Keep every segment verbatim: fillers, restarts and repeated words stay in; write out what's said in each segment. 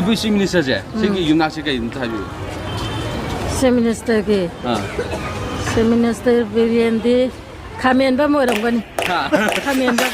ꯑꯩꯈꯣꯏ ꯆꯤꯐ ꯃꯤꯅꯤꯁꯇꯔꯁꯦ, ꯁꯤꯒꯤ ꯎꯝ꯫ ꯌꯨꯝꯅꯥꯛꯁꯦ ꯀꯩ ꯑꯝꯇ ꯍꯥꯏꯕꯤꯌꯨ꯫ ꯆꯤꯐ ꯃꯤꯅꯤꯁꯇꯔꯒꯤ, ꯑꯥ꯫ ꯆꯤꯐ ꯃꯤꯅꯤꯁꯇꯔ ꯕꯤꯔꯦꯟꯗꯤ ꯈꯥꯃꯦꯟꯕꯝ ꯑꯣꯏꯔꯝꯒꯅꯤ꯫ ꯍꯥ? ꯈꯥꯃꯦꯟꯕꯝ꯫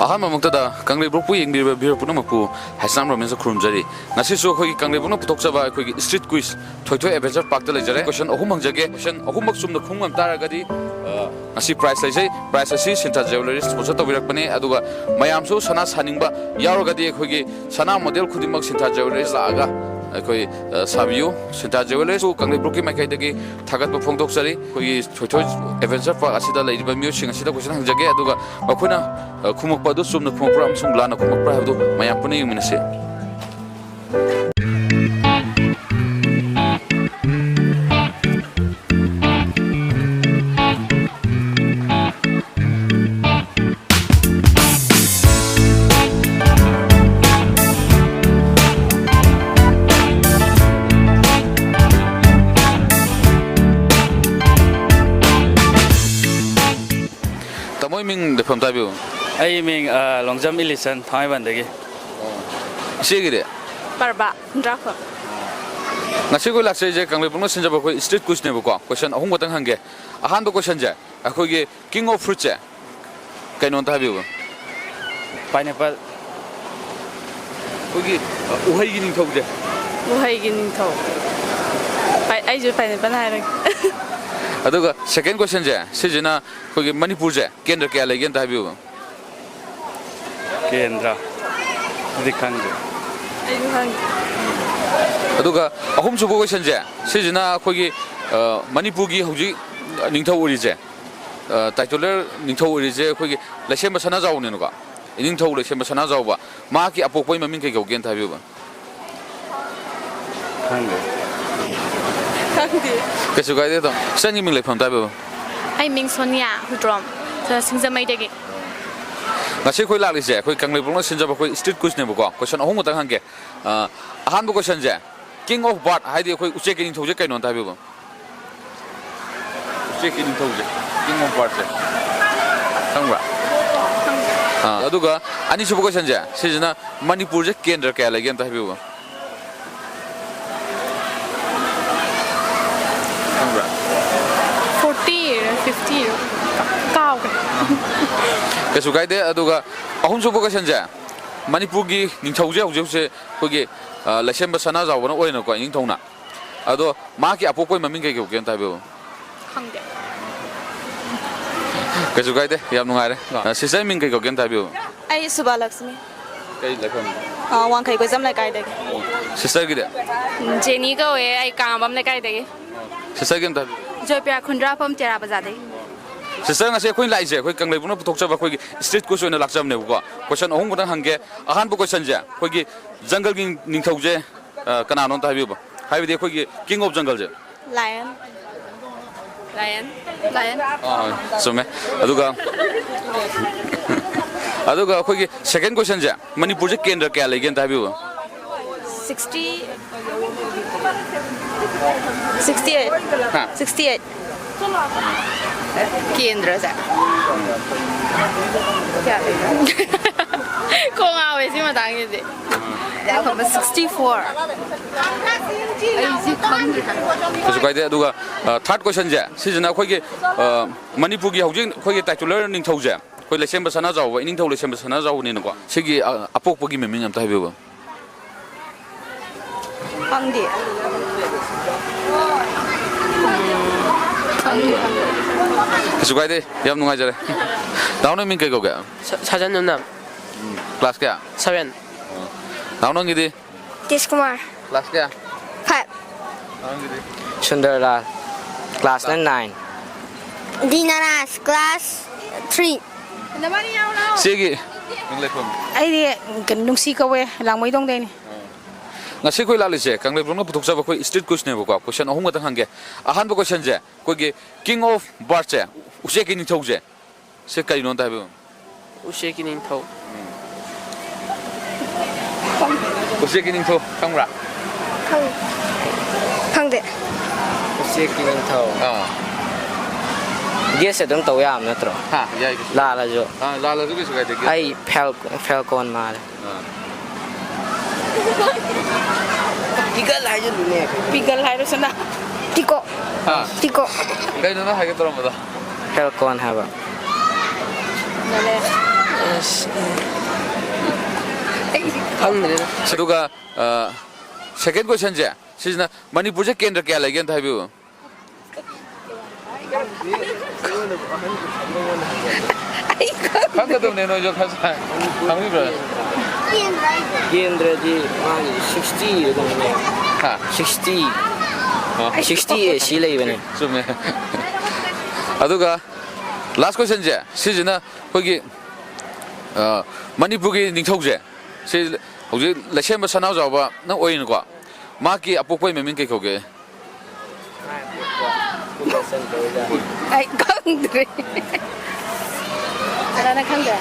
ꯑꯍꯥꯟꯕꯃꯛꯇꯗ ꯀꯪꯂꯩꯕ꯭ꯔꯣꯛꯄꯨ ꯌꯦꯡꯕꯤꯔꯤꯕ viewer ꯄꯨꯝꯅꯃꯛꯄꯨ ꯍꯩꯁꯅꯥꯝ ꯔꯣꯃꯦꯟꯁ ꯈꯨꯔꯨꯝꯖꯔꯤ꯫ ꯉꯁꯤꯁꯨ ꯑꯩꯈꯣꯏꯒꯤ ꯀꯪꯂꯩꯕ꯭ꯔꯣꯛꯅ ꯄꯨꯊꯣꯛꯆꯕ ꯑꯩꯈꯣꯏꯒꯤ street quiz ꯊꯣꯏꯊꯣꯏ Adventure Parkꯇ ꯂꯩꯖꯔꯦ꯫ Question ꯑꯍꯨꯝ ꯍꯪꯖꯒꯦ꯫ Question ꯑꯍꯨꯝꯃꯛ ꯆꯨꯝꯅ ꯈꯨꯝ ꯉꯝ ꯇꯥꯔꯒꯗꯤ, ꯑ, ꯉꯁꯤ prize ꯂꯩꯖꯩ꯫ Prize ꯑꯁꯤ ꯁꯤꯟꯊꯥ Jewellers sponsor ꯇꯧꯕꯤꯔꯛꯄꯅꯦ꯫ ꯑꯗꯨꯒ ꯃꯌꯥꯝꯁꯨ ꯁꯅꯥ ꯁꯥꯅꯤꯡꯕ ꯌꯥꯎꯔꯒꯗꯤ ꯑꯩꯈꯣꯏꯒꯤ ꯁꯅꯥ model ꯈꯨꯗꯤꯡꯃꯛ ꯁꯤꯟꯊꯥ Jewellers ꯂꯥꯛꯑꯒ ꯑꯩꯈꯣꯏ, ꯑ, ꯁꯥꯕꯤꯌꯨ꯫ ꯁꯤꯟꯊꯥ Jewellers ꯀꯪꯂꯩꯕ꯭ꯔꯣꯛꯀꯤ ꯃꯥꯏꯀꯩꯗꯒꯤ ꯊꯥꯒꯠꯄ ꯐꯣꯡꯗꯣꯛꯆꯔꯤ꯫ ꯑꯩꯈꯣꯏꯒꯤ ꯊꯣꯏꯊꯣꯏ Adventure Park ꯑꯁꯤꯗ ꯂꯩꯔꯤꯕ ꯃꯤꯑꯣꯏꯁꯤꯡ ꯑꯁꯤꯗ question ꯍꯪꯖꯒꯦ꯫ ꯑꯗꯨꯒ ꯃꯈꯣꯏꯅ, ꯑ, ꯈꯨꯝꯃꯛꯄ ꯑꯗꯨ ꯆꯨꯝꯅ ꯈꯨꯝꯃꯛꯄ꯭ꯔꯥ ꯑꯃꯁꯨꯡ ꯂꯥꯟꯅ ꯈꯨꯝꯃꯛꯄ꯭ꯔꯥ ꯍꯥꯏꯕꯗꯨ ꯃꯌꯥꯝ ꯄꯨꯟꯅ ꯌꯦꯡꯃꯤꯟꯅꯁꯤ꯫ ꯇꯥꯃꯣ, ꯃꯤꯡ ꯂꯩꯐꯝ ꯇꯥꯛꯄꯤꯌꯨ꯫ ꯑꯩ ꯃꯤꯡ, ꯑ, ꯂꯣꯡꯖꯝ ꯏꯂꯤꯁꯟ, ꯊꯥꯡꯃꯩꯕꯟꯗꯒꯤ꯫ ꯏꯆꯦꯒꯤꯗꯤ? ꯄꯔꯕꯥ, ꯍꯨꯟꯗ꯭ꯔꯥꯛꯐꯝ꯫ ꯉꯁꯤ ꯑꯩꯈꯣꯏ ꯂꯥꯛꯆꯔꯤꯁꯦ ꯀꯪꯂꯩꯄꯨꯡꯅ ꯁꯤꯟꯖꯕ ꯑꯩꯈꯣꯏ street quizꯅꯦꯕꯀꯣ꯫ Question ꯑꯍꯨꯝ ꯈꯛꯇꯪ ꯍꯪꯒꯦ꯫ ꯑꯍꯥꯟꯕ questionꯁꯦ, ꯑꯩꯈꯣꯏꯒꯤ king of fruitꯁꯦ ꯀꯩꯅꯣ ꯑꯝꯇ ꯍꯥꯏꯕꯤꯌꯨꯕ꯫ Pineapple꯫ ꯑꯩꯈꯣꯏꯒꯤ, ꯑ, ꯎꯍꯩꯒꯤ ꯅꯤꯡꯊꯧꯁꯦ꯫ ꯎꯍꯩꯒꯤ ꯅꯤꯡꯊꯧ꯫ ꯄꯥꯏ-, ꯑꯩꯁꯨ pineapple ꯍꯥꯏꯔꯒꯦ꯫ ꯑꯗꯨꯒ second questionꯁꯦ, ꯁꯤꯁꯤꯅ ꯑꯩꯈꯣꯏꯒꯤ ꯃꯅꯤꯄꯨꯔꯁꯦ ꯀꯦꯟꯗ꯭ꯔ ꯀꯌꯥ ꯂꯩꯒꯦ ꯑꯝꯇ ꯍꯥꯏꯕꯤꯌꯨꯕ꯫ ꯀꯦꯟꯗ꯭ꯔ꯫ ꯑꯗꯨꯗꯤ ꯈꯪꯗꯦ꯫ ꯑꯩꯁꯨ ꯈꯪꯗꯦ꯫ ꯑꯗꯨꯒ ꯑꯍꯨꯝꯁꯨꯕ questionꯁꯦ, ꯁꯤꯁꯤꯅ ꯑꯩꯈꯣꯏꯒꯤ, ꯑ, ꯃꯅꯤꯄꯨꯔꯒꯤ ꯍꯧꯖꯤꯛ ꯅꯤꯡꯊꯧ ꯑꯣꯏꯔꯤꯁꯦ, ꯑ, titular ꯅꯤꯡꯊꯧ ꯑꯣꯏꯔꯤꯁꯦ ꯑꯩꯈꯣꯏꯒꯤ ꯂꯩꯁꯦꯝꯕ ꯁꯅꯥꯖꯥꯎꯕꯅꯦꯅꯀꯣ꯫ ꯏꯅꯤꯡꯊꯧ ꯂꯩꯁꯦꯝꯕ ꯁꯅꯥꯖꯥꯎꯕ꯫ ꯃꯍꯥꯛꯀꯤ ꯑꯄꯣꯛꯄꯒꯤ ꯃꯃꯤꯡ ꯀꯩ ꯀꯧꯒꯦ ꯑꯝꯇ ꯍꯥꯏꯕꯤꯌꯨꯕ꯫ ꯈꯪꯗꯦ꯫ ꯈꯪꯗꯦ꯫ ꯀꯩꯁꯨ ꯀꯥꯏꯗꯦ ꯑꯗꯨꯝ꯫ ꯏꯆꯟꯒꯤ ꯃꯤꯡ ꯂꯩꯐꯝ ꯇꯥꯕꯤꯌꯨ꯫ ꯑꯩ ꯃꯤꯡ ꯁꯣꯅꯤꯌꯥ ꯍꯨꯏꯗ꯭ꯔꯣꯝ, ꯁꯤꯡꯖꯃꯩꯗꯒꯤ꯫ ꯉꯁꯤ ꯑꯩꯈꯣꯏ ꯂꯥꯛꯂꯤꯁꯦ ꯑꯩꯈꯣꯏ ꯀꯪꯂꯩꯕꯨꯡꯅ ꯁꯤꯟꯖꯕ ꯑꯩꯈꯣꯏ street quizꯅꯦꯕꯀꯣ꯫ Question ꯑꯍꯨꯝ ꯈꯛꯇꯪ ꯍꯪꯒꯦ꯫ ꯑ, ꯑꯍꯥꯟꯕ questionꯁꯦ, king of bird ꯍꯥꯏꯗꯤ ꯑꯩꯈꯣꯏ ꯎꯆꯦꯛꯀꯤ ꯅꯤꯡꯊꯧꯁꯦ ꯀꯩꯅꯣ ꯑꯝꯇ ꯍꯥꯏꯕꯤꯌꯨꯕ꯫ ꯎꯆꯦꯛꯀꯤ ꯅꯤꯡꯊꯧꯁꯦ, king of birdꯁꯦ ꯈꯪꯕ꯭ꯔꯥ? ꯑ, ꯑꯗꯨꯒ ꯑꯅꯤꯁꯨꯕ questionꯁꯦ, ꯁꯤꯁꯤꯅ ꯃꯅꯤꯄꯨꯔꯁꯦ ꯀꯦꯟꯗ꯭ꯔ ꯀꯌꯥ ꯂꯩꯒꯦ ꯑꯝꯇ ꯍꯥꯏꯕꯤꯌꯨꯕ꯫ ꯈꯪꯕ꯭ꯔꯥ? Forty ꯔ fifty ꯔ ꯀꯥꯎꯈ꯭ꯔꯦ꯫ ꯀꯩꯁꯨ ꯀꯥꯏꯗꯦ꯫ ꯑꯗꯨꯒ ꯑꯍꯨꯝꯁꯨꯕ questionꯁꯦ, ꯃꯅꯤꯄꯨꯔꯒꯤ ꯅꯤꯡꯊꯧꯁꯦ ꯍꯧꯖꯤꯛ ꯍꯧꯖꯤꯛ ꯑꯩꯈꯣꯏꯒꯤ, ꯑ, ꯂꯩꯁꯦꯝꯕ ꯁꯅꯥꯖꯥꯎꯕꯅ ꯑꯣꯏꯅꯀꯣ, ꯏꯅꯤꯡꯊꯧꯅ꯫ ꯑꯗꯣ ꯃꯍꯥꯛꯀꯤ ꯑꯄꯣꯛꯄꯒꯤ ꯃꯃꯤꯡ ꯀꯩ ꯀꯧꯒꯦ ꯑꯝꯇ ꯍꯥꯏꯕꯤꯌꯨ꯫ ꯈꯪꯗꯦ꯫ ꯀꯩꯁꯨ ꯀꯥꯏꯗꯦ, ꯌꯥꯝ ꯅꯨꯡꯉꯥꯏꯔꯦ꯫ ꯑ, sister ꯃꯤꯡ ꯀꯩ ꯀꯧꯒꯦ ꯑꯝꯇ ꯍꯥꯏꯕꯤꯌꯨ꯫ ꯑꯩ ꯁꯨꯕꯥꯂꯛꯁꯃꯤ꯫ ꯀꯩ ꯂꯩꯐꯝ? ꯑ, ꯋꯥꯡꯈꯩ ꯀꯣꯏꯖꯝ ꯂꯩꯀꯥꯏꯗꯒꯤ꯫ Sisterꯒꯤꯗꯤ? ꯖꯦꯅꯤ ꯀꯧꯋꯦ, ꯑꯩ ꯀꯥꯉꯥꯕꯝ ꯂꯩꯀꯥꯏꯗꯒꯤ꯫ Sisterꯒꯤ ꯑꯝꯇ ꯍꯥꯏꯕꯤꯌꯨ꯫ ꯖꯣꯏꯄ꯭ꯔꯤꯌꯥ ꯈꯨꯟꯗ꯭ꯔꯥꯐꯝ ꯇꯦꯔꯥ ꯕꯖꯥꯔꯗꯒꯤ꯫ Sister, ꯉꯁꯤ ꯑꯩꯈꯣꯏ ꯂꯥꯛꯏꯁꯦ ꯑꯩꯈꯣꯏ ꯀꯪꯂꯩꯕꯨꯡꯅ ꯄꯨꯊꯣꯛꯆꯕ ꯑꯩꯈꯣꯏꯒꯤ street quiz ꯑꯣꯏꯅ ꯂꯥꯛꯆꯕꯅꯦꯕꯀꯣ꯫ Question ꯑꯍꯨꯝ ꯈꯛꯇꯪ ꯍꯪꯒꯦ꯫ ꯑꯍꯥꯟꯕ questionꯁꯦ ꯑꯩꯈꯣꯏꯒꯤ ꯖꯪꯒꯜꯒꯤ ꯅꯤꯡꯊꯧꯁꯦ, ꯑ, ꯀꯅꯥꯅꯣ ꯑꯝꯇ ꯍꯥꯏꯕꯤꯌꯨꯕ꯫ ꯍꯥꯏꯕꯗꯤ ꯑꯩꯈꯣꯏꯒꯤ king of jungleꯁꯦ꯫ Lion꯫ Lion꯫ Lion꯫ ꯑꯥ, ꯆꯨꯝꯃꯦ꯫ ꯑꯗꯨꯒ ꯑꯗꯨꯒ ꯑꯩꯈꯣꯏꯒꯤ second questionꯁꯦ, ꯃꯅꯤꯄꯨꯔꯁꯦ ꯀꯦꯟꯗ꯭ꯔ ꯀꯌꯥ ꯂꯩꯒꯦ ꯑꯝꯇ ꯍꯥꯏꯕꯤꯌꯨꯕ꯫ Sixty꯫ Sixty eight꯫ ꯍꯥ? Sixty eight꯫ ꯀꯦꯟꯗ꯭ꯔꯁꯦ ꯀꯌꯥ ꯂꯩꯒꯦ? ꯀꯣꯛ ꯉꯥꯎꯋꯦ ꯁꯤ ꯃꯇꯥꯡꯁꯤꯗꯤ꯫ Sixty four꯫ ꯑꯩꯁꯤ ꯈꯪꯗ꯭ꯔꯦ꯫ ꯀꯩꯁꯨ ꯀꯥꯏꯗꯦ꯫ ꯑꯗꯨꯒ, ꯑ, third questionꯁꯦ, ꯁꯤꯁꯤꯅ ꯑꯩꯈꯣꯏꯒꯤ, ꯑ, ꯃꯅꯤꯄꯨꯔꯒꯤ ꯍꯧꯖꯤꯛ ꯑꯩꯈꯣꯏꯒꯤ titular ꯅꯤꯡꯊꯧꯁꯦ, ꯑꯩꯈꯣꯏ ꯂꯩꯁꯦꯝꯕ ꯁꯅꯥꯖꯥꯎꯕ, ꯏꯅꯤꯡꯊꯧ ꯂꯩꯁꯦꯝꯕ ꯁꯅꯥꯖꯥꯎꯕꯅꯤꯅꯀꯣ꯫ ꯁꯤꯒꯤ, ꯑ, ꯑꯄꯣꯛꯄꯒꯤ ꯃꯃꯤꯡ ꯑꯝꯇ ꯍꯥꯏꯕꯤꯌꯨꯕ꯫ ꯈꯪꯗꯦ꯫ ꯀꯩꯁꯨ ꯀꯥꯏꯗꯦ, ꯌꯥꯝ ꯅꯨꯡꯉꯥꯏꯖꯔꯦ꯫ ꯗꯥꯎꯟ ꯃꯤꯡ ꯀꯩ ꯀꯧꯒꯦ? ꯁ- ꯁꯥꯖꯟ ꯌꯨꯝꯅꯥꯝ꯫ Class ꯀꯌꯥ? Seven꯫ ꯗꯥꯎꯟꯒꯤꯗꯤ? ꯇꯤꯁ ꯀꯨꯃꯥꯔ꯫ Class ꯀꯌꯥ? Five꯫ ꯗꯥꯎꯟꯒꯤꯗꯤ? ꯁꯨꯟꯗꯔ ꯂꯥꯜ꯫ Classꯅ nine꯫ ꯗꯤꯅꯥꯔꯥꯖ꯫ Class three꯫ ꯆꯦꯒꯤ ꯃꯤꯡ ꯂꯩꯐꯝ? ꯑꯩꯗꯤ ꯀꯩꯅꯣ, ꯅꯨꯡꯁꯤ ꯀꯧꯋꯦ, ꯂꯥꯡꯃꯩꯗꯣꯡꯗꯩꯅꯤ꯫ ꯉꯁꯤ ꯑꯩꯈꯣꯏ ꯂꯥꯛꯂꯤꯁꯦ ꯀꯪꯂꯩꯕꯨꯡꯅ ꯄꯨꯊꯣꯛꯆꯕ ꯑꯩꯈꯣꯏ street quizꯅꯦꯕꯀꯣ꯫ Question ꯑꯍꯨꯝ ꯈꯛꯇꯪ ꯍꯪꯒꯦ꯫ ꯑꯍꯥꯟꯕ questionꯁꯦ, ꯑꯩꯈꯣꯏꯒꯤ king of birdꯁꯦ, ꯎꯆꯦꯛꯀꯤ ꯅꯤꯡꯊꯧꯁꯦ, ꯁꯤ ꯀꯩꯅꯣ ꯑꯝꯇ ꯍꯥꯏꯕꯤꯌꯨ꯫ ꯎꯆꯦꯛꯀꯤ ꯅꯤꯡꯊꯧ꯫ ꯎꯆꯦꯛꯀꯤ ꯅꯤꯡꯊꯧ ꯈꯪꯕ꯭ꯔꯥ? ꯈꯪ- ꯈꯪꯗꯦ꯫ ꯎꯆꯦꯛꯀꯤ ꯅꯤꯡꯊꯧ꯫ ꯑꯥ ꯒꯦꯁ ꯑꯗꯨꯝ ꯇꯧ ꯌꯥꯕ ꯅꯠꯇ꯭ꯔꯣ? ꯍꯥ, ꯌꯥꯏ, ꯀꯩꯁꯨ ꯂꯥꯜꯂꯁꯨ꯫ ꯑꯥ, ꯂꯥꯜꯂꯁꯨ ꯀꯩꯁꯨ ꯀꯥꯏꯗꯦ, ꯒꯦꯁ꯫ ꯑꯩ ꯐꯦꯜ ꯐꯦꯜꯀꯣꯟ ꯃꯥꯜꯂꯦ꯫ ꯑꯥ꯫ ꯏꯒꯜ ꯍꯥꯏꯖꯜꯂꯨꯅꯦ꯫ ꯄꯤꯒꯜ ꯍꯥꯏꯔꯁꯤꯅ꯫ ꯇꯤꯀꯣ꯫ ꯍꯥ? ꯇꯤꯀꯣ꯫ ꯀꯩꯅꯣ ꯅꯪ ꯍꯥꯏꯒꯦ ꯇꯧꯔꯝꯕꯗꯣ? ꯐꯦꯜꯀꯣꯟ ꯍꯥꯏꯕ꯫ ꯈꯪꯗ꯭ꯔꯦꯗ꯫ ꯑꯗꯨꯒ ꯁꯦꯀꯦꯟ ꯀꯣꯏꯁꯟꯁꯦ, ꯁꯤꯁꯤꯅ ꯃꯅꯤꯄꯨꯔꯁꯦ ꯀꯦꯟꯗ꯭ꯔ ꯀꯌꯥ ꯂꯩꯒꯦ ꯑꯝꯇ ꯍꯥꯏꯕꯤꯌꯨ꯫ ꯈꯪꯒꯗꯕꯅꯦ ꯅꯣꯏꯁꯨ ꯈꯔ ꯁꯥꯡ-, ꯈꯪꯕꯤꯕ꯭ꯔꯥ? ꯀꯦꯟꯗ꯭ꯔꯗꯤ ꯃꯥꯒꯤ ꯁꯤꯛꯁꯇꯤ ꯑꯗꯨꯝꯅꯦ꯫ ꯍꯥ? ꯁꯤꯛꯁꯇꯤ꯫ ꯑꯣ꯫ ꯁꯤꯛꯁꯇꯤ ꯑꯦ ꯁꯤ ꯂꯩꯕꯅꯦ꯫ ꯆꯨꯝꯃꯦ꯫ ꯑꯗꯨꯒ ꯂꯥꯁ ꯀꯣꯏꯁꯟꯁꯦ, ꯁꯤꯁꯤꯅ ꯑꯩꯈꯣꯏꯒꯤ ꯑ, ꯃꯅꯤꯄꯨꯔꯒꯤ ꯅꯤꯡꯊꯧꯁꯦ, ꯁꯤ ꯍꯧꯖꯤꯛ ꯂꯩꯁꯦꯝꯕ ꯁꯅꯥꯖꯥꯎꯕꯅ ꯑꯣꯏꯅꯀꯣ, ꯃꯍꯥꯛꯀꯤ ꯑꯄꯣꯛꯄꯒꯤ ꯃꯃꯤꯡ ꯀꯩ ꯀꯧꯒꯦ? ꯑꯩ ꯈꯪꯗ꯭ꯔꯦ꯫ ꯀꯅꯥꯅ ꯈꯪꯗ꯭ꯔꯦ?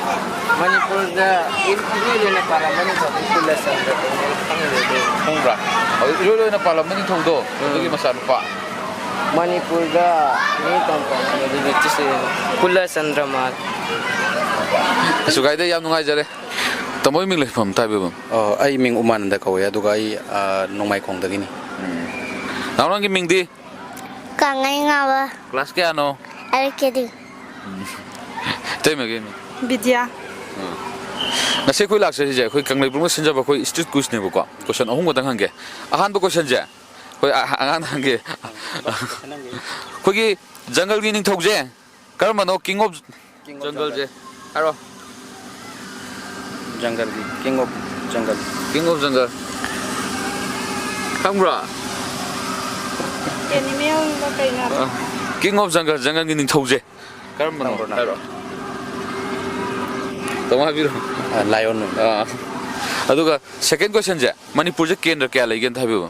ꯃꯅꯤꯄꯨꯔꯗ ꯏꯔꯣꯏ ꯂꯣꯏꯅ ꯄꯥꯜꯂꯝꯕ ꯅꯤꯡꯊꯧ ꯀꯨꯂꯆꯟꯗ꯭ꯔ ꯈꯪꯗ꯭ꯔꯦ꯫ ꯈꯪꯕ꯭ꯔꯥ? ꯍꯧꯖꯤꯛ ꯏꯔꯣꯏ ꯂꯣꯏꯅ ꯄꯥꯜꯂꯝꯕ ꯅꯤꯡꯊꯧꯗꯣ, ꯑꯗꯨꯒꯤ ꯃꯆꯥꯅꯨꯄꯥ꯫ ꯃꯅꯤꯄꯨꯔꯗ ꯃꯤ ꯇꯣꯡ ꯇꯣꯡ ꯀꯨꯂꯆꯟꯗ꯭ꯔ ꯃꯥꯜꯂꯦ꯫ ꯀꯩꯁꯨ ꯀꯥꯏꯗꯦ, ꯌꯥꯝ ꯅꯨꯡꯉꯥꯏꯖꯔꯦ꯫ ꯇꯥꯃꯣꯒꯤ ꯃꯤꯡ ꯂꯩꯐꯝ ꯑꯝꯇ ꯍꯥꯏꯕꯤꯌꯨ꯫ ꯑꯣ, ꯑꯩ ꯃꯤꯡ ꯎꯃꯥꯅꯟꯗ ꯀꯧꯋꯦ, ꯑꯗꯨꯒ ꯑꯩ ꯑ, ꯅꯣꯡꯃꯥꯏꯈꯣꯡꯗꯒꯤꯅꯤ꯫ ꯅꯥꯎ, ꯅꯪꯒꯤ ꯃꯤꯡꯗꯤ? ꯀꯪꯉꯩꯉꯥꯕ꯫ ꯀ꯭ꯂꯥꯁ ꯀꯌꯥꯅꯣ? ꯑꯦꯜ ꯀꯦ ꯗꯤ꯫ ꯏꯇꯩꯃꯒꯤ ꯃꯤꯡ? ꯕꯤꯗ꯭ꯌꯥ꯫ ꯉꯁꯤ ꯑꯩꯈꯣꯏ ꯂꯥꯛꯆꯔꯤꯁꯦ ꯑꯩꯈꯣꯏ ꯀꯪꯂꯩꯕ꯭ꯔꯨꯝꯅ ꯁꯤꯟꯖꯕ ꯑꯩꯈꯣꯏ ꯁ꯭ꯇ꯭ꯔꯤꯠ ꯀ꯭ꯋꯤꯖꯅꯦꯕꯀꯣ꯫ ꯀꯣꯏꯁꯟ ꯑꯍꯨꯝ ꯈꯛꯇꯪ ꯍꯪꯒꯦ꯫ ꯑꯍꯥꯟꯕ ꯀꯣꯏꯁꯟꯁꯦ ꯑꯩꯈꯣꯏ ꯑ-, ꯑꯉꯥꯡꯗ ꯍꯪꯒꯦ꯫ ꯑꯩꯈꯣꯏꯒꯤ ꯖꯪꯒꯜꯒꯤ ꯅꯤꯡꯊꯧꯁꯦ ꯀꯔꯝꯕꯅꯣ? ꯀꯤꯡ ꯑꯣꯐ ꯖꯪꯒꯜꯁꯦ꯫ ꯍꯥꯏꯔꯣ꯫ ꯖꯪꯒꯜꯒꯤ king of jungle. King of jungle. ꯈꯪꯕ꯭ꯔꯣ? ꯑꯦꯅꯤꯃꯦꯜꯗ ꯀꯩꯅꯣ? ꯀꯤꯡ ꯑꯣꯐ ꯖꯪꯒꯜ, ꯖꯪꯒꯜꯒꯤ ꯅꯤꯡꯊꯧꯁꯦ ꯀꯔꯝꯕꯅꯣ? ꯈꯪꯕ꯭ꯔꯣ ꯅꯪ? ꯍꯥꯏꯔꯣ꯫ ꯇꯥꯃꯣ ꯍꯥꯏꯕꯤꯔꯣ꯫ ꯑ, ꯂꯥꯏꯑꯣꯟ ꯑꯣꯏꯅ꯫ ꯑꯥ꯫ ꯑꯗꯨꯒ ꯁꯦꯀꯦꯟ ꯀꯣꯏꯁꯟꯁꯦ, ꯃꯅꯤꯄꯨꯔꯁꯦ ꯀꯦꯟꯗ꯭ꯔ ꯀꯌꯥ ꯂꯩꯒꯦ ꯑꯝꯇ ꯍꯥꯏꯕꯤꯌꯨ꯫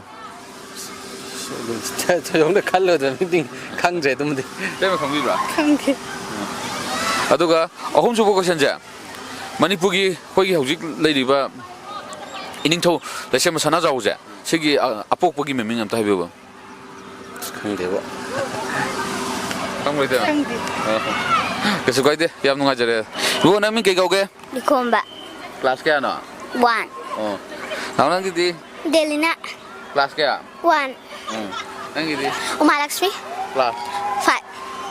ꯊꯣꯏꯗꯣꯛꯅ ꯈꯜꯂꯨꯗ꯭ꯔꯕꯗꯤ ꯈꯪꯗ꯭ꯔꯦ ꯑꯗꯨꯃꯗꯤ꯫ ꯏꯇꯩꯃ ꯈꯪꯕꯤꯕ꯭ꯔꯥ? ꯈꯪꯗꯦ꯫ ꯑꯗꯨꯒ ꯑꯍꯨꯝꯁꯨꯕ ꯀꯣꯏꯁꯟꯁꯦ, ꯃꯅꯤꯄꯨꯔꯒꯤ ꯑꯩꯈꯣꯏꯒꯤ ꯍꯧꯖꯤꯛ ꯂꯩꯔꯤꯕ ꯏꯅꯤꯡꯊꯧ ꯂꯩꯁꯦꯝꯕ ꯁꯅꯥꯖꯥꯎꯕꯁꯦ, ꯁꯤꯒꯤ, ꯑ, ꯑꯄꯣꯛꯄꯒꯤ ꯃꯃꯤꯡ ꯑꯝꯇ ꯍꯥꯏꯕꯤꯌꯨꯕ꯫ ꯈꯪꯗꯦꯕꯣ꯫ ꯈꯪꯉꯣꯏꯗ? ꯈꯪꯗꯦ꯫ ꯑ, ꯀꯩꯁꯨ ꯀꯥꯏꯗꯦ, ꯌꯥꯝ ꯅꯨꯡꯉꯥꯏꯖꯔꯦ꯫ ꯏꯕꯨꯡꯉꯣ, ꯅꯪ ꯃꯤꯡ ꯀꯩ ꯀꯧꯒꯦ? ꯂꯤꯈꯣꯝꯕ꯫ ꯀ꯭ꯂꯥꯁ ꯀꯌꯥꯅꯣ? ꯋꯥꯟ꯫ ꯑꯣ꯫ ꯅꯅꯥꯎ, ꯅꯪꯒꯤꯗꯤ? ꯗꯦꯂꯤꯅꯥ꯫ ꯀ꯭ꯂꯥꯁ ꯀꯌꯥ? ꯋꯥꯟ꯫ ꯎꯝ꯫ ꯅꯪꯒꯤꯗꯤ? ꯎꯃꯥꯂꯛꯁꯃꯤ꯫ ꯀ꯭ꯂꯥꯁ? ꯐꯥꯏꯚ꯫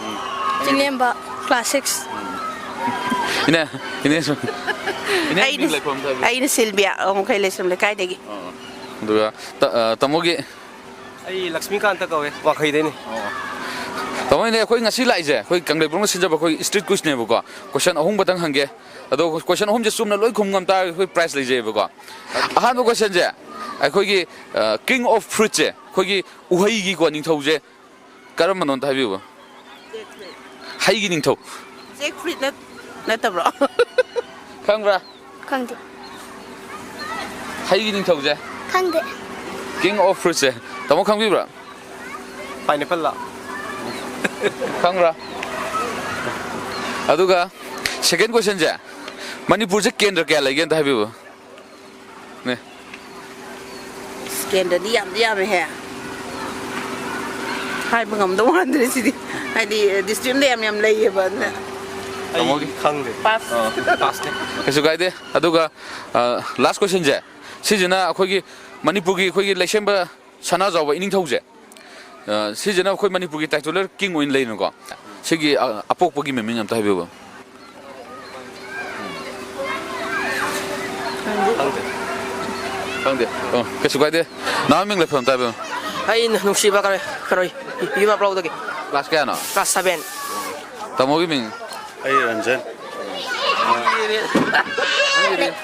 ꯎꯝ꯫ ꯅꯪꯒꯤꯗꯤ? ꯆꯤꯡꯂꯦꯝꯕ꯫ Class six. ꯎꯝ꯫ ꯏꯅꯦ, ꯏꯅꯦ ꯁꯨꯝ-, ꯏꯅꯦ ꯑꯩꯅ, ꯃꯤꯡ ꯂꯩꯐꯝ ꯑꯝꯇ ꯍꯥꯏꯕꯤꯌꯨ꯫ ꯑꯩꯅ ꯁꯤꯜꯕꯤꯌꯥ, ꯋꯥꯡꯈꯩ ꯂꯩꯁ꯭ꯔꯝ ꯂꯩꯀꯥꯏꯗꯒꯤ꯫ ꯑꯣ꯫ ꯑꯗꯨꯒ ꯇ-, ꯑ, ꯇꯥꯃꯣꯒꯤ? ꯑꯩ ꯂꯛꯁꯃꯤꯀꯥꯟꯇ ꯀꯧꯋꯦ, ꯋꯥꯡꯈꯩꯗꯩꯅꯦ꯫ ꯑꯣ꯫ ꯇꯥꯃꯣ, ꯏꯅꯦ, ꯑꯩꯈꯣꯏ ꯉꯁꯤ ꯂꯥꯛꯏꯁꯦ, ꯑꯩꯈꯣꯏ ꯀꯪꯂꯩꯕ꯭ꯔꯣꯡꯅ ꯁꯤꯟꯖꯕ ꯑꯩꯈꯣꯏ street quizꯅꯦꯕꯀꯣ꯫ Question ꯑꯍꯨꯝ ꯈꯛꯇꯪ ꯍꯪꯒꯦ꯫ ꯑꯗꯣ question ꯑꯍꯨꯝꯁꯦ ꯆꯨꯝꯅ ꯂꯣꯏ ꯈꯨꯝ ꯉꯝ ꯇꯥꯔꯒꯗꯤ ꯑꯩꯈꯣꯏ prize ꯂꯩꯖꯩꯕꯀꯣ꯫ ꯑꯍꯥꯟꯕ questionꯁꯦ, ꯑꯩꯈꯣꯏꯒꯤ, ꯑ, king of fruitꯁꯦ, ꯑꯩꯈꯣꯏꯒꯤ ꯎꯍꯩꯒꯤꯀꯣ ꯅꯤꯡꯊꯧꯁꯦ ꯀꯔꯝꯕꯅꯣ ꯑꯝꯇ ꯍꯥꯏꯕꯤꯌꯨꯕ? ꯍꯩꯒꯤ ꯅꯤꯡꯊꯧ꯫ Jackfruit ꯅꯠ-, ꯅꯠꯇꯕ꯭ꯔꯣ? ꯈꯪꯕ꯭ꯔꯥ? ꯈꯪꯗꯦ꯫ ꯍꯩꯒꯤ ꯅꯤꯡꯊꯧꯁꯦ? ꯈꯪꯗꯦ꯫ King of fruitꯁꯦ꯫ ꯇꯥꯃꯣ, ꯈꯪꯕꯤꯕ꯭ꯔꯥ? Pineappleꯂꯣ? ꯈꯪꯕ꯭ꯔꯥ? ꯑꯗꯨꯒ second questionꯁꯦ, ꯃꯅꯤꯄꯨꯔꯁꯦ ꯀꯦꯟꯗ꯭ꯔ ꯀꯌꯥ ꯂꯩꯒꯦ ꯑꯝꯇ ꯍꯥꯏꯕꯤꯌꯨꯕ꯫ ꯅꯦ꯫ ꯀꯦꯟꯗ꯭ꯔꯗꯤ ꯌꯥꯝꯗꯤ ꯌꯥꯝꯃꯦꯍꯦ꯫ ꯍꯥꯏꯕ ꯉꯝꯗꯧ ꯃꯥꯟꯗ꯭ꯔꯦ ꯁꯤꯗꯤ꯫ ꯍꯥꯏꯗꯤ, district ꯑꯃꯗ ꯌꯥꯝ ꯌꯥꯝ ꯂꯩꯌꯦꯕ, ꯑꯗꯨꯅ꯫ ꯑꯩ ꯇꯥꯃꯣꯒꯤ? ꯈꯪꯗꯦ꯫ Pass꯫ ꯑꯥ꯫ Passꯅꯦ꯫ ꯀꯩꯁꯨ ꯀꯥꯏꯗꯦ꯫ ꯑꯗꯨꯒ, ꯑ, last questionꯁꯦ, ꯁꯤꯁꯤꯅ ꯑꯩꯈꯣꯏꯒꯤ ꯃꯅꯤꯄꯨꯔꯒꯤ ꯑꯩꯈꯣꯏꯒꯤ ꯂꯩꯁꯦꯝꯕ ꯁꯅꯥꯖꯥꯎꯕ ꯏꯅꯤꯡꯊꯧꯁꯦ, ꯑ, ꯁꯤꯁꯤꯅ ꯑꯩꯈꯣꯏ ꯃꯅꯤꯄꯨꯔꯒꯤ titular king ꯑꯣꯏꯅ ꯂꯩꯅꯀꯣ꯫ ꯁꯤꯒꯤ, ꯑ, ꯑꯄꯣꯛꯄꯒꯤ ꯃꯃꯤꯡ ꯑꯝꯇ ꯍꯥꯏꯕꯤꯌꯨꯕ꯫ ꯈꯪꯗꯦ꯫ ꯈꯪꯗꯦ꯫ ꯑꯣ, ꯀꯩꯁꯨ ꯀꯥꯏꯗꯦ꯫ ꯅꯍꯥ ꯃꯤꯡ ꯂꯩꯐꯝ ꯑꯝꯇ ꯍꯥꯏꯕꯤꯌꯨ꯫ ꯑꯩ ꯅꯨꯡꯁꯤꯕ ꯀꯔꯣꯏ, ꯀꯔꯣꯏ, ꯌꯨꯝ ꯑꯄ꯭ꯔꯥꯎꯗꯒꯤ꯫ Class ꯀꯌꯥꯅꯣ? Class seven꯫ ꯇꯥꯃꯣꯒꯤ ꯃꯤꯡ? ꯑꯩ ꯔꯟꯖꯟ꯫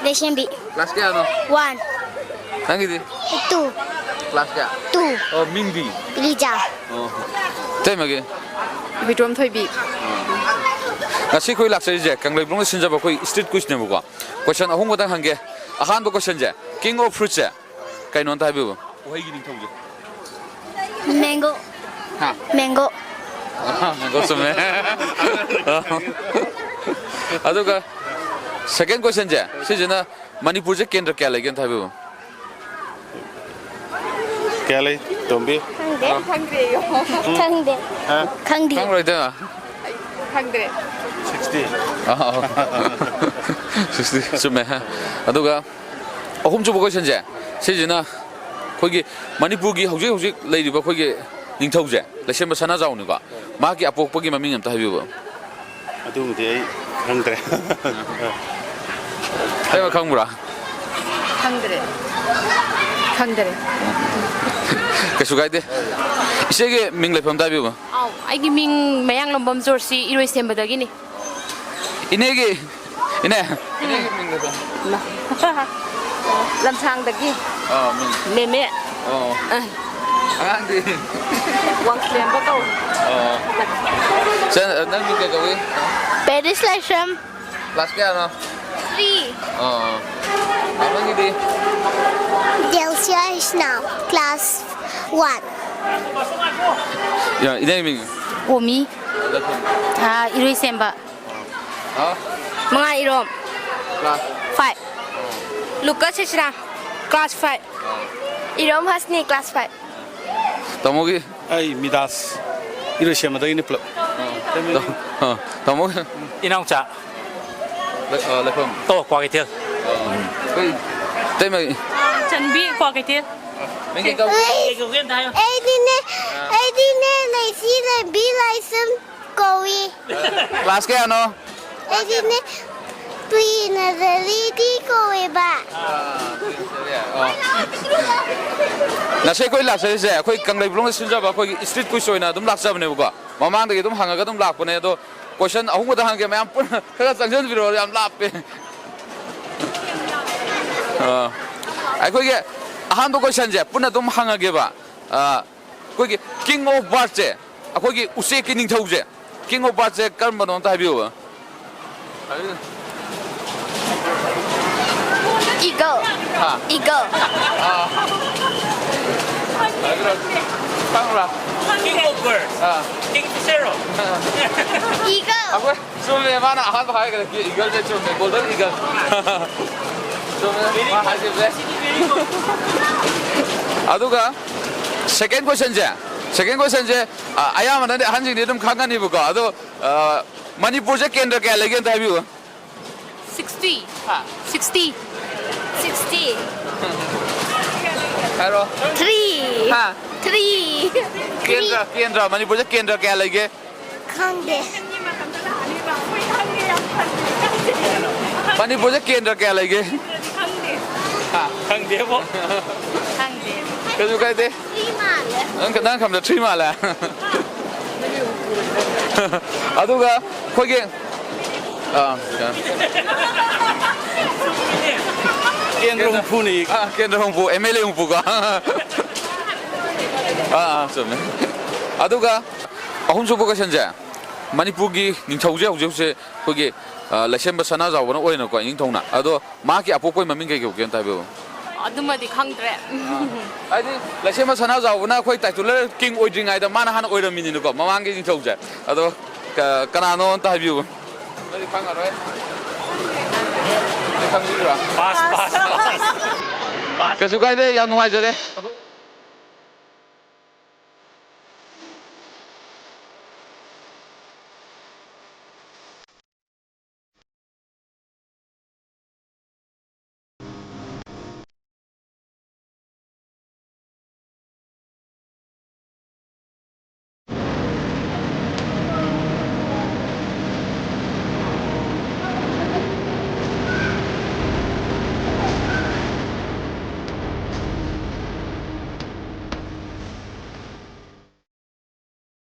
ꯂꯩꯁꯦꯝꯕꯤ꯫ Class ꯀꯌꯥꯅꯣ? One꯫ ꯅꯪꯒꯤꯗꯤ? Two꯫ Class ꯀꯌꯥ? Two꯫ ꯑꯣ, ꯃꯤꯡꯗꯤ? ꯂꯤꯖꯥ꯫ ꯑꯣ꯫ ꯏꯇꯩꯃꯒꯤ? ꯕꯤꯇꯣꯝ ꯊꯣꯏꯕꯤ꯫ ꯉꯁꯤ ꯑꯩꯈꯣꯏ ꯂꯥꯛꯆꯔꯤꯁꯦ ꯀꯪꯂꯩꯕ꯭ꯔꯣꯡꯗ ꯁꯤꯟꯖꯕ ꯑꯩꯈꯣꯏ street quizꯅꯦꯕꯀꯣ꯫ Question ꯑꯍꯨꯝ ꯈꯛꯇꯪ ꯍꯪꯒꯦ꯫ ꯑꯍꯥꯟꯕ questionꯁꯦ, king of fruitꯁꯦ ꯀꯩꯅꯣ ꯑꯝꯇ ꯍꯥꯏꯕꯤꯌꯨꯕ? ꯎꯍꯩꯒꯤ ꯅꯤꯡꯊꯧꯁꯦ꯫ Mango꯫ ꯍꯥ? Mango꯫ ꯑꯥ, mango ꯆꯨꯝꯃꯦ꯫ ꯑꯗꯨꯒ Second questionꯁꯦ, ꯁꯤꯁꯤꯅ ꯃꯅꯤꯄꯨꯔꯁꯦ ꯀꯦꯟꯗ꯭ꯔ ꯀꯌꯥ ꯂꯩꯒꯦ ꯑꯝꯇ ꯍꯥꯏꯕꯤꯌꯨ꯫ ꯀꯌꯥ ꯂꯩ, ꯇꯣꯝꯕꯤ? ꯈꯪꯗꯦ꯫ ꯈꯪꯗ꯭ꯔꯦꯌꯣ꯫ ꯈꯪꯗꯦ꯫ ꯍꯥ? ꯈꯪꯗꯦ꯫ ꯈꯪꯉꯔꯣꯏꯗ꯫ ꯑꯩ ꯈꯪꯗ꯭ꯔꯦ꯫ Sixty꯫ ꯑꯥ, ꯑꯥ꯫ Sixty ꯆꯨꯝꯃꯦ꯫ ꯑꯗꯨꯒ ꯑꯍꯨꯝꯁꯨꯕ questionꯁꯦ, ꯁꯤꯁꯤꯅ ꯑꯩꯈꯣꯏꯒꯤ ꯃꯅꯤꯄꯨꯔꯒꯤ ꯍꯧꯖꯤꯛ ꯍꯧꯖꯤꯛ ꯂꯩꯔꯤꯕ ꯑꯩꯈꯣꯏꯒꯤ ꯅꯤꯡꯊꯧꯁꯦ, ꯂꯩꯁꯦꯝꯕ ꯁꯅꯥꯖꯥꯎꯅꯤꯀꯣ, ꯃꯍꯥꯛꯀꯤ ꯑꯄꯣꯛꯄꯒꯤ ꯃꯃꯤꯡ ꯑꯝꯇ ꯍꯥꯏꯕꯤꯌꯨꯕ꯫ ꯑꯗꯨꯃꯗꯤ ꯑꯩ ꯈꯪꯗ꯭ꯔꯦ꯫ ꯀꯩꯅꯣ ꯈꯪꯕ꯭ꯔꯥ? ꯈꯪꯗ꯭ꯔꯦ꯫ ꯈꯪꯗ꯭ꯔꯦ꯫ ꯀꯩꯁꯨ ꯀꯥꯏꯗꯦ꯫ ꯏꯆꯦꯒꯤ ꯃꯤꯡ ꯂꯩꯐꯝ ꯑꯝꯇ ꯍꯥꯏꯕꯤꯌꯨꯕ꯫ ꯑꯥꯎ, ꯑꯩꯒꯤ ꯃꯤꯡ ꯃꯌꯥꯡꯂꯝꯕꯝ ꯖꯣꯔꯁꯤ, ꯏꯔꯣꯏꯁꯦꯝꯕꯗꯒꯤꯅꯤ꯫ ꯏꯅꯦꯒꯤ, ꯏꯅꯦ, ꯏꯅꯦꯒꯤ ꯃꯤꯡ ꯂꯩꯐꯝ꯫ ꯂꯝꯁꯥꯡꯗꯒꯤ꯫ ꯑꯥ, ꯃꯤꯡ꯫ ꯃꯦꯃꯦ꯫ ꯑꯣ꯫ ꯑꯥ꯫ ꯑꯉꯥꯡꯗꯤ? ꯋꯥꯡꯁꯦꯝꯕ ꯀꯧꯏ꯫ ꯑꯣ꯫ ꯁꯦ, ꯅꯪ ꯃꯤꯡ ꯀꯩ ꯀꯧꯏ? ꯄꯦꯔꯤꯁ ꯂꯥꯏꯁ꯭ꯔꯝ꯫ Class ꯀꯌꯥꯅꯣ? Three꯫ ꯑꯣ꯫ ꯑꯥ, ꯅꯪꯒꯤꯗꯤ? ꯗꯦꯜꯁꯤꯌꯥ ꯏꯁꯅꯥꯎ, class one꯫ ꯌꯥ, ꯏꯅꯦ ꯃꯤꯡ? ꯑꯣꯃꯤ꯫ ꯂꯩꯐꯝ? ꯑꯥ, ꯏꯔꯣꯏꯁꯦꯝꯕ꯫ ꯍꯥ? ꯃꯉꯥ ꯏꯔꯣꯝ꯫ Class? Five꯫ ꯑꯣ꯫ ꯂꯨꯀꯥꯁ ꯁꯦꯁꯤꯔꯥ, class five꯫ ꯑꯣ꯫ ꯏꯔꯣꯝ ꯍꯁꯅꯤ, class five꯫ ꯇꯥꯃꯣꯒꯤ? ꯑꯩ ꯃꯤꯗꯥꯁ, ꯏꯔꯣꯏꯁꯦꯝꯕꯗꯒꯤꯅꯤ ꯄꯨꯂꯞ꯫ ꯑꯥ, ꯇꯥꯃꯣꯒꯤ? ꯏꯅꯥꯎꯆꯥ꯫ ꯂꯩ-, ꯑꯥ, ꯂꯩꯐꯝ? ꯑꯣ, ꯀ꯭ꯋꯥꯀꯩꯊꯦꯜ꯫ ꯑꯥ, ꯑꯩꯈꯣꯏ ꯏꯇꯩꯃꯒꯤ? ꯆꯟꯕꯤ, ꯀ꯭ꯋꯥꯀꯩꯊꯦꯜ꯫ ꯃꯤꯡ ꯀꯩ ꯀꯧ-? ꯑꯩꯗꯤꯅꯦ, ꯑꯩꯗꯤꯅꯦ, ꯂꯩꯁꯤ ꯂꯩꯕꯤ ꯂꯥꯏꯁ꯭ꯔꯝ ꯀꯧꯏ꯫ Class ꯀꯌꯥꯅꯣ? ꯑꯩꯗꯤꯅꯦ, pre nursery ꯗꯤ ꯀꯧꯋꯦꯕ꯫ ꯑꯥ, pre nursery, ꯑꯣ꯫ ꯉꯁꯤ ꯑꯩꯈꯣꯏ ꯂꯥꯛꯆꯔꯤꯁꯦ, ꯑꯩꯈꯣꯏ ꯀꯪꯂꯩꯕꯨꯂꯣꯡꯗ ꯁꯤꯟꯖꯕ ꯑꯩꯈꯣꯏꯒꯤ street quiz ꯑꯣꯏꯅ ꯑꯗꯨꯝ ꯂꯥꯛꯆꯕꯅꯦꯕꯀꯣ꯫ ꯃꯃꯥꯡꯗꯒꯤ ꯑꯗꯨꯝ ꯍꯪꯉꯒ ꯑꯗꯨꯝ ꯂꯥꯛꯄꯅꯦ, ꯑꯗꯣ question ꯑꯍꯨꯝ ꯈꯛꯇ ꯍꯪꯉꯛꯀꯦ, ꯃꯌꯥꯝ ꯄꯨꯟꯅ ꯈꯔ ꯆꯪꯁꯤꯟꯕꯤꯔꯛꯑꯣ, ꯌꯥꯝ ꯂꯥꯞꯄꯦ꯫ ꯑꯥ, ꯑꯩꯈꯣꯏꯒꯤ ꯑꯍꯥꯟꯕ question ꯁꯦ ꯄꯨꯟꯅ ꯑꯗꯨꯝ ꯍꯪꯉꯒꯦꯕ꯫ ꯑꯥ, ꯑꯩꯈꯣꯏꯒꯤ king of bird ꯁꯦ, ꯑꯩꯈꯣꯏꯒꯤ ꯎꯆꯦꯛꯀꯤ ꯅꯤꯡꯊꯧꯁꯦ, king of bird ꯁꯦ ꯀꯔꯝꯕꯅꯣ ꯑꯝꯇ ꯍꯥꯏꯕꯤꯌꯨꯕ꯫ Eagle꯫ ꯍꯥ? Eagle꯫ ꯑꯥ꯫ ꯈꯪꯕ꯭ꯔꯥ? King of birds. Ah. Kingfisher ꯔꯣ? Eagle. ꯑꯩꯈꯣꯏ ꯆꯨꯝꯃꯦ, ꯃꯥꯅ ꯑꯍꯥꯟꯕ ꯍꯥꯏꯈ꯭ꯔꯦ, eagle ꯁꯦ ꯆꯨꯝꯃꯦ, golden eagle꯫ ꯆꯨꯝꯃꯦ, ꯃꯥ ꯍꯥꯏꯈꯤꯕꯁꯦ꯫ ꯑꯗꯨꯒ second question ꯁꯦ, second question ꯁꯦ, ꯑ, ꯑꯌꯥꯝꯕꯅꯗꯤ ꯑꯍꯟꯁꯤꯡꯗꯤ ꯑꯗꯨꯝ ꯈꯪꯒꯅꯤꯕꯀꯣ, ꯑꯗꯣ, ꯑ, ꯃꯅꯤꯄꯨꯔꯁꯦ ꯀꯦꯟꯗ꯭ꯔ ꯀꯌꯥ ꯂꯩꯒꯦ ꯑꯝꯇ ꯍꯥꯏꯕꯤꯌꯨ꯫ Sixty. ꯍꯥ? Sixty. Sixty. ꯍꯥꯏꯔꯣ꯫ Three. ꯍꯥ? Three. ꯀꯦꯟꯗ꯭ꯔ, ꯀꯦꯟꯗ꯭ꯔ, ꯃꯅꯤꯄꯨꯔꯁꯦ ꯀꯦꯟꯗ꯭ꯔ ꯀꯌꯥ ꯂꯩꯒꯦ? ꯈꯪꯗꯦ꯫ ꯃꯅꯤꯄꯨꯔꯁꯦ ꯀꯦꯟꯗ꯭ꯔ ꯀꯌꯥ ꯂꯩꯒꯦ? ꯍꯥ? ꯈꯪꯗꯦꯕꯣ꯫ ꯈꯪꯗꯦ꯫ ꯀꯩꯁꯨ ꯀꯥꯏꯗꯦ꯫ Three ꯃꯥꯜꯂꯦ꯫ ꯅꯪ, ꯅꯪ ꯈꯟꯕꯗ three ꯃꯥꯜꯂꯦ? ꯑꯗꯨꯒ ꯑꯩꯈꯣꯏꯒꯤ, ꯑꯥ, ꯀꯩꯅꯣ꯫ ꯀꯦꯟꯗ꯭ꯔ ꯍꯨꯝꯐꯨꯅꯤ꯫ ꯑꯥ, ꯀꯦꯟꯗ꯭ꯔ ꯍꯨꯝꯐꯨ, MLA ꯍꯨꯝꯐꯨꯀꯣ꯫ ꯑꯥ, ꯑꯥ, ꯆꯨꯝꯃꯦ꯫ ꯑꯗꯨꯒ ꯑꯍꯨꯝꯁꯨꯕ question ꯁꯦ, ꯃꯅꯤꯄꯨꯔꯒꯤ ꯅꯤꯡꯊꯧꯁꯦ ꯍꯧꯖꯤꯛ ꯍꯧꯖꯤꯛ ꯑꯩꯈꯣꯏꯒꯤ, ꯑ, ꯂꯩꯁꯦꯝꯕ ꯁꯅꯥꯖꯥꯎꯕꯅ ꯑꯣꯏꯅꯀꯣ, ꯏꯅꯤꯡꯊꯧꯅ꯫ ꯑꯗꯣ ꯃꯍꯥꯛꯀꯤ ꯑꯄꯣꯛꯄꯒꯤ ꯃꯃꯤꯡ ꯀꯩ ꯀꯧꯒꯦ ꯑꯝꯇ ꯍꯥꯏꯕꯤꯌꯨ꯫ ꯑꯗꯨꯃꯗꯤ ꯈꯪꯗ꯭ꯔꯦ꯫ ꯍꯥꯏꯗꯤ ꯂꯩꯁꯦꯝꯕ ꯁꯅꯥꯖꯥꯎꯕꯅ ꯑꯩꯈꯣꯏ titular king ꯑꯣꯏꯗ꯭ꯔꯤꯉꯩꯗ ꯃꯥꯅ ꯍꯥꯟꯅ ꯑꯣꯏꯔꯝꯃꯤꯅꯤꯅꯀꯣ, ꯃꯃꯥꯡꯒꯤ ꯅꯤꯡꯊꯧꯁꯦ꯫ ꯑꯗꯣ ꯀ-, ꯀꯅꯥꯅꯣ ꯑꯝꯇ ꯍꯥꯏꯕꯤꯌꯨ꯫ ꯅꯣꯏꯗꯤ ꯈꯪꯉꯔꯣꯏ꯫ ꯅꯣꯏ ꯈꯪꯕꯤꯕ꯭ꯔꯥ? Pass, pass, pass. ꯀꯩꯁꯨ ꯀꯥꯏꯗꯦ, ꯌꯥꯝ ꯅꯨꯡꯉꯥꯏꯖꯔꯦ꯫